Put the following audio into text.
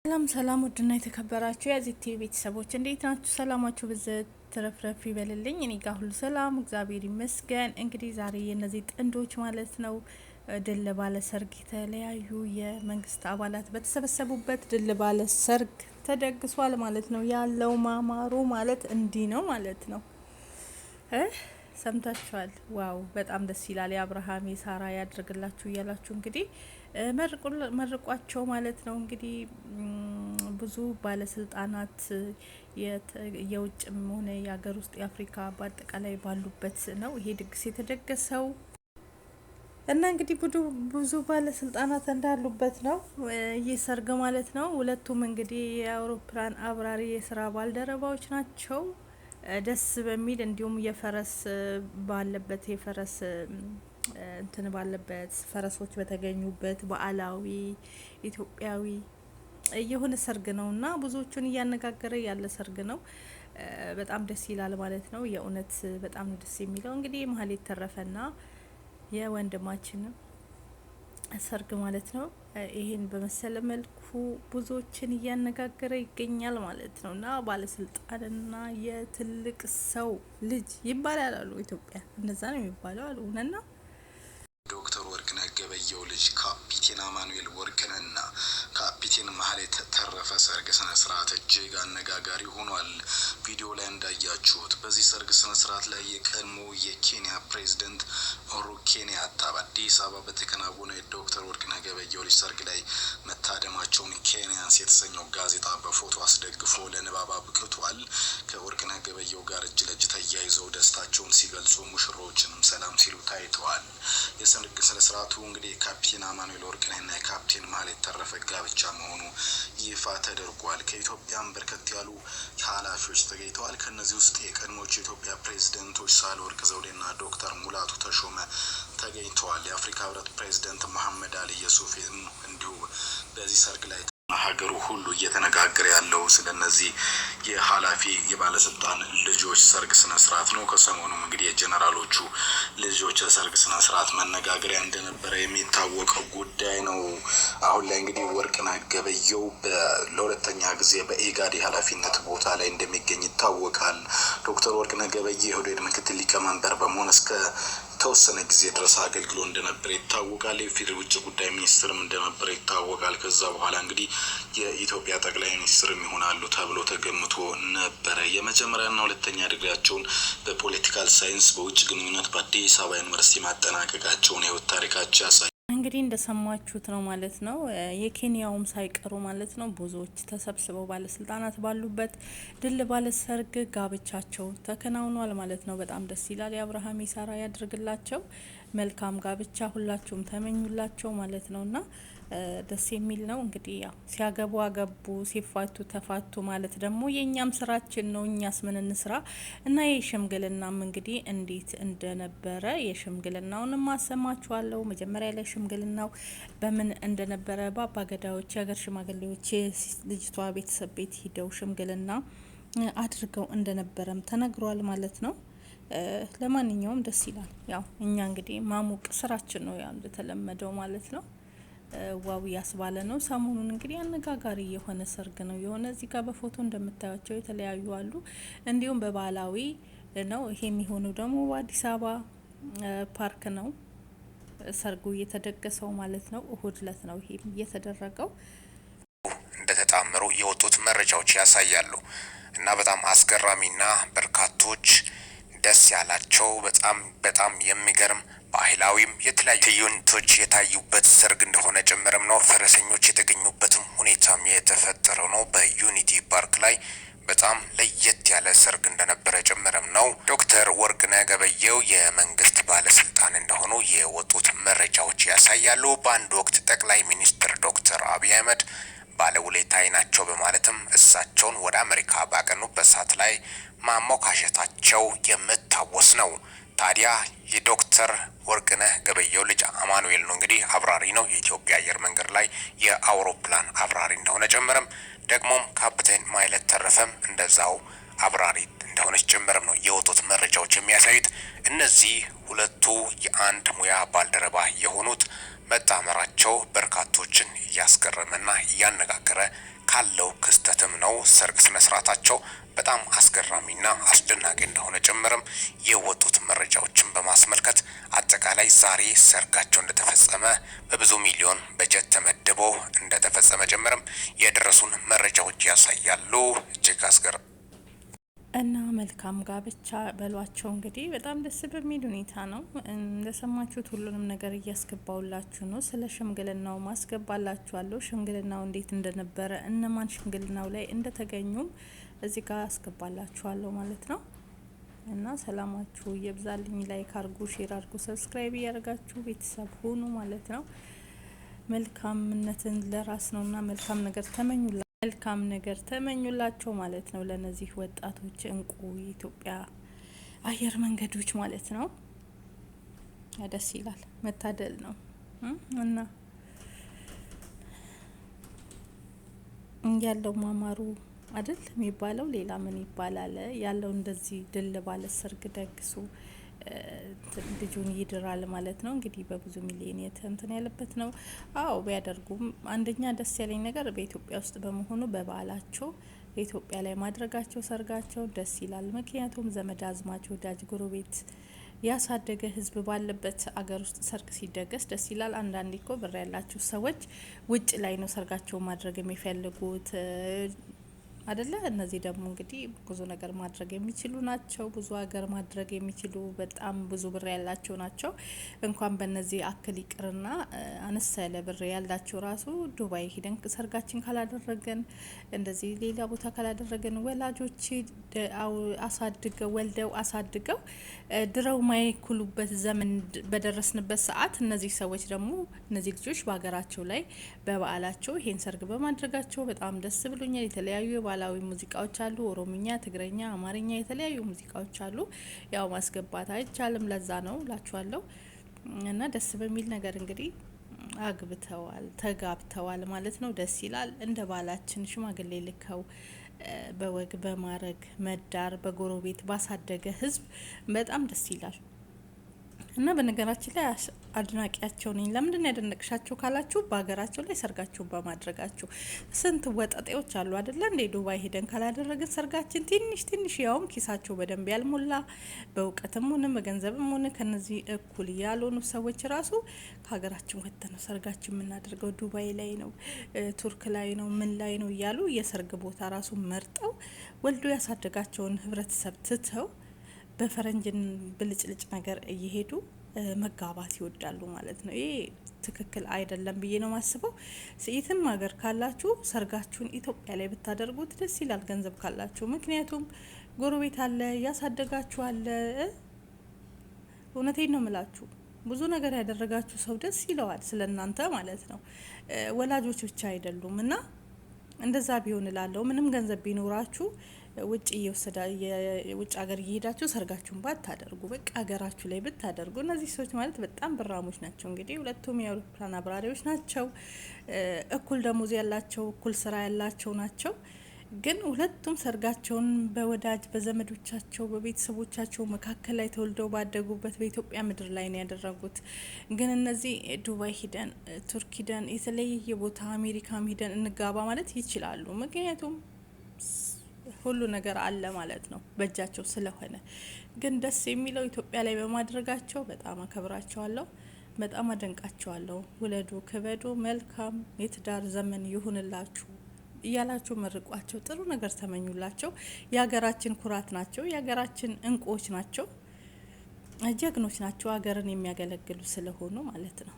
ሰላም ሰላም፣ ውድና የተከበራችሁ የዚህ ቲቪ ቤተሰቦች እንዴት ናችሁ? ሰላማችሁ ብዝት ትረፍረፍ ይበልልኝ። እኔ ጋር ሁሉ ሰላም እግዚአብሔር ይመስገን። እንግዲህ ዛሬ የእነዚህ ጥንዶች ማለት ነው ድል ባለ ሰርግ የተለያዩ የመንግስት አባላት በተሰበሰቡበት ድል ባለ ሰርግ ተደግሷል ማለት ነው። ያለው ማማሩ ማለት እንዲህ ነው ማለት ነው። ሰምታችኋል። Wow በጣም ደስ ይላል። የአብርሃም የሳራ ያድርግላችሁ እያላችሁ እንግዲህ መርቋቸው ማለት ነው። እንግዲህ ብዙ ባለስልጣናት የውጭም ሆነ የሀገር ውስጥ የአፍሪካ በአጠቃላይ ባሉበት ነው ይሄ ድግስ የተደገሰው እና እንግዲህ ብዙ ባለስልጣናት እንዳሉበት ነው ይህ ሰርግ ማለት ነው። ሁለቱም እንግዲህ የአውሮፕላን አብራሪ የስራ ባልደረባዎች ናቸው። ደስ በሚል እንዲሁም የፈረስ ባለበት የፈረስ እንትን ባለበት ፈረሶች በተገኙበት በዓላዊ ኢትዮጵያዊ የሆነ ሰርግ ነው እና ብዙዎቹን እያነጋገረ ያለ ሰርግ ነው። በጣም ደስ ይላል ማለት ነው። የእውነት በጣም ደስ የሚለው እንግዲህ መሀሌት ተረፈና የወንድማችን ሰርግ ማለት ነው። ይሄን በመሰለ መልኩ ብዙዎችን እያነጋገረ ይገኛል ማለት ነው። እና ባለስልጣንና የትልቅ ሰው ልጅ ይባላል አሉ ኢትዮጵያ፣ እንደዛ ነው የሚባለው አሉ። እውነት ነው። ዶክተር ወርቅነህ ገበየሁ ልጅ ካፒቴን አማኑኤል ወርቅነህና ካፒቴን ማህሌት ተረፈ ሰርግ ስነ ስርዓት እጅግ አነጋጋሪ ሆኗል። ቪዲዮ ላይ እንዳያችሁት በዚህ ሰርግ ስነ ስርዓት ላይ የቀድሞ የኬንያ ፕሬዝደንት ኡሁሩ ኬንያታ በአዲስ አበባ በተከናወነ የዶክተር ወርቅነህ ገበየሁ ልጅ ሰርግ ላይ መታደማቸውን ኬንያንስ የተሰኘው ጋዜጣ በፎቶ አስደግፎ ለንባብ አብቅቷል። ከወርቅነህ ገበየሁ ጋር እጅ ለእጅ ተያይዘው ደስታቸውን ሲገልጹ ሙሽሮችንም ሰላም ሲሉ ታይተዋል። የሰርግ ስነ ስርዓቱ እንግዲህ የካፕቴን አማኑኤል ወርቅነህና የካፕቴን ማህሌት ተረፈ ጋብቻ መሆኑ ይፋ ተደርጓል። ከኢትዮጵያም በርከት ያሉ ኃላፊዎች ተገኝተዋል። ከእነዚህ ውስጥ የቀድሞቹ የኢትዮጵያ ፕሬዝደንቶች ሳህለወርቅ ዘውዴና ዶክተር ሙላቱ ተሾመ ተገኝተዋል። የአፍሪካ ህብረት ፕሬዝደንት መሐመድ አሊ የሱፍ እንዲሁ በዚህ ሰርግ ላይ ሀገሩ ሁሉ እየተነጋገረ ያለው ስለነዚህ የኃላፊ የባለስልጣን ልጆች ሰርግ ስነ ስርዓት ነው። ከሰሞኑም እንግዲህ የጀነራሎቹ ልጆች የሰርግ ስነ ስርዓት መነጋገሪያ እንደነበረ የሚታወቀው ጉዳይ ነው። አሁን ላይ እንግዲህ ወርቅነህ ገበየሁ ለሁለተኛ ጊዜ በኢጋድ የኃላፊነት ቦታ ላይ እንደሚገኝ ይታወቃል። ዶክተር ወርቅነህ ገበየሁ የኦህዴድ ምክትል ሊቀመንበር በመሆን እስከ ተወሰነ ጊዜ ድረስ አገልግሎ እንደነበረ ይታወቃል። የኢፌዴሪ ውጭ ጉዳይ ሚኒስትርም እንደነበረ ይታወቃል። ከዛ በኋላ እንግዲህ የኢትዮጵያ ጠቅላይ ሚኒስትርም ይሆናሉ ተብሎ ተገምቶ ነበረ። የመጀመሪያና ሁለተኛ ዲግሪያቸውን በ political science በውጭ ግንኙነት በአዲስ አበባ ዩኒቨርሲቲ ማጠናቀቃቸውን የህይወት ታሪካቸው ያሳያል። እንግዲህ እንደሰማችሁት ነው ማለት ነው። የኬንያውም ሳይቀሩ ማለት ነው ብዙዎች ተሰብስበው ባለስልጣናት ባሉበት ድል ባለ ሰርግ ጋብቻቸው ተከናውኗል ማለት ነው። በጣም ደስ ይላል። የአብርሃም የሳራ ያድርግላቸው። መልካም ጋብቻ ሁላችሁም ተመኙላቸው ማለት ነው እና ደስ የሚል ነው። እንግዲህ ያው ሲያገቡ አገቡ፣ ሲፋቱ ተፋቱ ማለት ደግሞ የእኛም ስራችን ነው። እኛስ ምን እንስራ እና የሽምግልናም እንግዲህ እንዴት እንደነበረ የሽምግልናውንም አሰማችኋለሁ። መጀመሪያ ላይ ሽምግልናው በምን እንደነበረ በአባገዳዎች፣ የሀገር ሽማግሌዎች የልጅቷ ቤተሰብ ቤት ሂደው ሽምግልና አድርገው እንደነበረም ተነግሯል ማለት ነው። ለማንኛውም ደስ ይላል። ያው እኛ እንግዲህ ማሞቅ ስራችን ነው፣ ያው እንደተለመደው ማለት ነው። Wow ያስባለ ነው። ሰሞኑን እንግዲህ አነጋጋሪ የሆነ ሰርግ ነው የሆነ እዚህ ጋር በፎቶ እንደምታያቸው የተለያዩ አሉ። እንዲሁም በባህላዊ ነው ይሄ የሚሆነው ደግሞ በአዲስ አበባ ፓርክ ነው ሰርጉ እየተደገሰው ማለት ነው። እሁድ እለት ነው ይሄ እየተደረገው። እንደተጣመሩ የወጡት መረጃዎች ያሳያሉ እና በጣም አስገራሚና በርካቶች ደስ ያላቸው በጣም በጣም የሚገርም ባህላዊም የተለያዩ ትዕይንቶች የታዩበት ሰርግ እንደሆነ ጭምርም ነው። ፈረሰኞች የተገኙበትም ሁኔታም የተፈጠረው ነው። በዩኒቲ ፓርክ ላይ በጣም ለየት ያለ ሰርግ እንደነበረ ጭምርም ነው። ዶክተር ወርቅነህ ገበየሁ የመንግስት ባለስልጣን እንደሆኑ የወጡት መረጃዎች ያሳያሉ። በአንድ ወቅት ጠቅላይ ሚኒስትር ዶክተር አብይ አህመድ ባለውለታዬ ናቸው በማለትም እሳቸውን ወደ አሜሪካ ባቀኑበት ሰዓት ላይ ማሞካሸታቸው የምታወስ ነው። ታዲያ የዶክተር ወርቅነህ ገበየሁ ልጅ አማኑኤል ነው እንግዲህ አብራሪ ነው። የኢትዮጵያ አየር መንገድ ላይ የአውሮፕላን አብራሪ እንደሆነ ጭምርም ደግሞም ካፕቴን ማይለት ተረፈም እንደዛው አብራሪ እንደሆነች ጭምርም ነው የወጡት መረጃዎች የሚያሳዩት። እነዚህ ሁለቱ የአንድ ሙያ ባልደረባ የሆኑት መጣመራቸው በርካቶችን እያስገረመና እያነጋገረ ካለ ካለው ክስተትም ነው። ሰርግ ስነ ስርዓታቸው በጣም አስገራሚና አስደናቂ እንደሆነ ጭምርም የወጡት መረጃዎችን በማስመልከት አጠቃላይ ዛሬ ሰርጋቸው እንደተፈጸመ በብዙ ሚሊዮን በጀት ተመድቦ እንደተፈጸመ ጭምርም የደረሱን መረጃዎች ያሳያሉ። እጅግ አስገራሚ እና መልካም ጋብቻ በሏቸው። እንግዲህ በጣም ደስ በሚል ሁኔታ ነው እንደሰማችሁት፣ ሁሉንም ነገር እያስገባውላችሁ ነው። ስለ ሽምግልናው ማስገባላችኋለሁ። ሽምግልናው እንዴት እንደነበረ፣ እነማን ሽምግልናው ላይ እንደተገኙም እዚህ ጋር አስገባላችኋለሁ ማለት ነው። እና ሰላማችሁ ይብዛልኝ። Like አርጉ፣ share አርጉ፣ subscribe እያደርጋችሁ ቤተሰብ ሁኑ ማለት ነው። መልካምነትን ለራስ ነውና መልካም ነገር ተመኙላ መልካም ነገር ተመኙላቸው ማለት ነው። ለነዚህ ወጣቶች እንቁ የኢትዮጵያ አየር መንገዶች ማለት ነው። ደስ ይላል፣ መታደል ነው እና ያለው ማማሩ አይደል የሚባለው፣ ሌላ ምን ይባላል? ያለው እንደዚህ ድል ባለ ሰርግ ደግሶ ልጁን ይድራል ማለት ነው። እንግዲህ በብዙ ሚሊዮን እንትን ያለበት ነው። አዎ ቢያደርጉም አንደኛ ደስ ያለኝ ነገር በኢትዮጵያ ውስጥ በመሆኑ በበዓላቸው ኢትዮጵያ ላይ ማድረጋቸው ሰርጋቸው ደስ ይላል። ምክንያቱም ዘመድ አዝማች፣ ወዳጅ፣ ጎረቤት ያሳደገ ሕዝብ ባለበት አገር ውስጥ ሰርግ ሲደገስ ደስ ይላል። አንዳንዴ እኮ ብር ያላቸው ሰዎች ውጭ ላይ ነው ሰርጋቸው ማድረግ የሚፈልጉት አደለ? እነዚህ ደግሞ እንግዲህ ብዙ ነገር ማድረግ የሚችሉ ናቸው። ብዙ ሀገር ማድረግ የሚችሉ በጣም ብዙ ብር ያላቸው ናቸው። እንኳን በእነዚህ አክል ይቅርና አነስ ያለ ብር ያላቸው ራሱ ዱባይ ሂደን ሰርጋችን ካላደረገን፣ እንደዚህ ሌላ ቦታ ካላደረገን፣ ወላጆች አሳድገው ወልደው አሳድገው ድረው ማይኩሉበት ዘመን በደረስንበት ሰዓት እነዚህ ሰዎች ደግሞ እነዚህ ልጆች በሀገራቸው ላይ በበዓላቸው ይሄን ሰርግ በማድረጋቸው በጣም ደስ ብሎኛል። የተለያዩ ባህላዊ ሙዚቃዎች አሉ። ኦሮምኛ፣ ትግረኛ፣ አማርኛ የተለያዩ ሙዚቃዎች አሉ። ያው ማስገባት አይቻልም፣ ለዛ ነው ላችኋለሁ። እና ደስ በሚል ነገር እንግዲህ አግብተዋል፣ ተጋብተዋል ማለት ነው። ደስ ይላል። እንደ ባህላችን ሽማግሌ ልከው በወግ በማረግ መዳር በጎረቤት ባሳደገ ሕዝብ በጣም ደስ ይላል። እና በነገራችን ላይ አድናቂያቸው ነኝ። ለምንድን ነው ያደነቅሻቸው ካላችሁ በሀገራቸው ላይ ሰርጋቸውን በማድረጋቸው። ስንት ወጠጤዎች አሉ አደለ እንዴ? ዱባይ ሄደን ካላደረግን ሰርጋችን ትንሽ ትንሽ፣ ያውም ኪሳቸው በደንብ ያልሞላ፣ በእውቀትም ሆነ በገንዘብም ሆነ ከነዚህ እኩል ያልሆኑ ሰዎች ራሱ ከሀገራችን ወጥተን ነው ሰርጋችን የምናደርገው፣ ዱባይ ላይ ነው፣ ቱርክ ላይ ነው፣ ምን ላይ ነው እያሉ የሰርግ ቦታ ራሱ መርጠው ወልዶ ያሳደጋቸውን ህብረተሰብ ትተው በፈረንጅን ብልጭልጭ ነገር እየሄዱ መጋባት ይወዳሉ ማለት ነው። ይሄ ትክክል አይደለም ብዬ ነው ማስበው። የትም ሀገር ካላችሁ ሰርጋችሁን ኢትዮጵያ ላይ ብታደርጉት ደስ ይላል፣ ገንዘብ ካላችሁ። ምክንያቱም ጎረቤት አለ፣ ያሳደጋችሁ አለ። እውነቴን ነው ምላችሁ፣ ብዙ ነገር ያደረጋችሁ ሰው ደስ ይለዋል ስለ እናንተ ማለት ነው። ወላጆች ብቻ አይደሉም እና እንደዛ ቢሆን እላለሁ። ምንም ገንዘብ ቢኖራችሁ ውጭ እየወሰዳ ውጭ ሀገር እየሄዳችሁ ሰርጋችሁን ባታደርጉ፣ በቃ ሀገራችሁ ላይ ብታደርጉ። እነዚህ ሰዎች ማለት በጣም ብራሞች ናቸው። እንግዲህ ሁለቱም የአውሮፕላን አብራሪዎች ናቸው። እኩል ደሞዝ ያላቸው፣ እኩል ስራ ያላቸው ናቸው። ግን ሁለቱም ሰርጋቸውን በወዳጅ በዘመዶቻቸው በቤተሰቦቻቸው መካከል ላይ ተወልደው ባደጉበት በኢትዮጵያ ምድር ላይ ነው ያደረጉት። ግን እነዚህ ዱባይ ሂደን፣ ቱርክ ሂደን፣ የተለያየ ቦታ አሜሪካም ሂደን እንጋባ ማለት ይችላሉ። ምክንያቱም ሁሉ ነገር አለ ማለት ነው በእጃቸው ስለሆነ። ግን ደስ የሚለው ኢትዮጵያ ላይ በማድረጋቸው በጣም አከብራቸዋለሁ፣ በጣም አደንቃቸዋለሁ። ውለዱ፣ ክበዱ፣ መልካም የትዳር ዘመን ይሁንላችሁ እያላችሁ መርቋቸው፣ ጥሩ ነገር ተመኙላቸው። የሀገራችን ኩራት ናቸው፣ የሀገራችን እንቁዎች ናቸው፣ ጀግኖች ናቸው፣ ሀገርን የሚያገለግሉ ስለሆኑ ማለት ነው።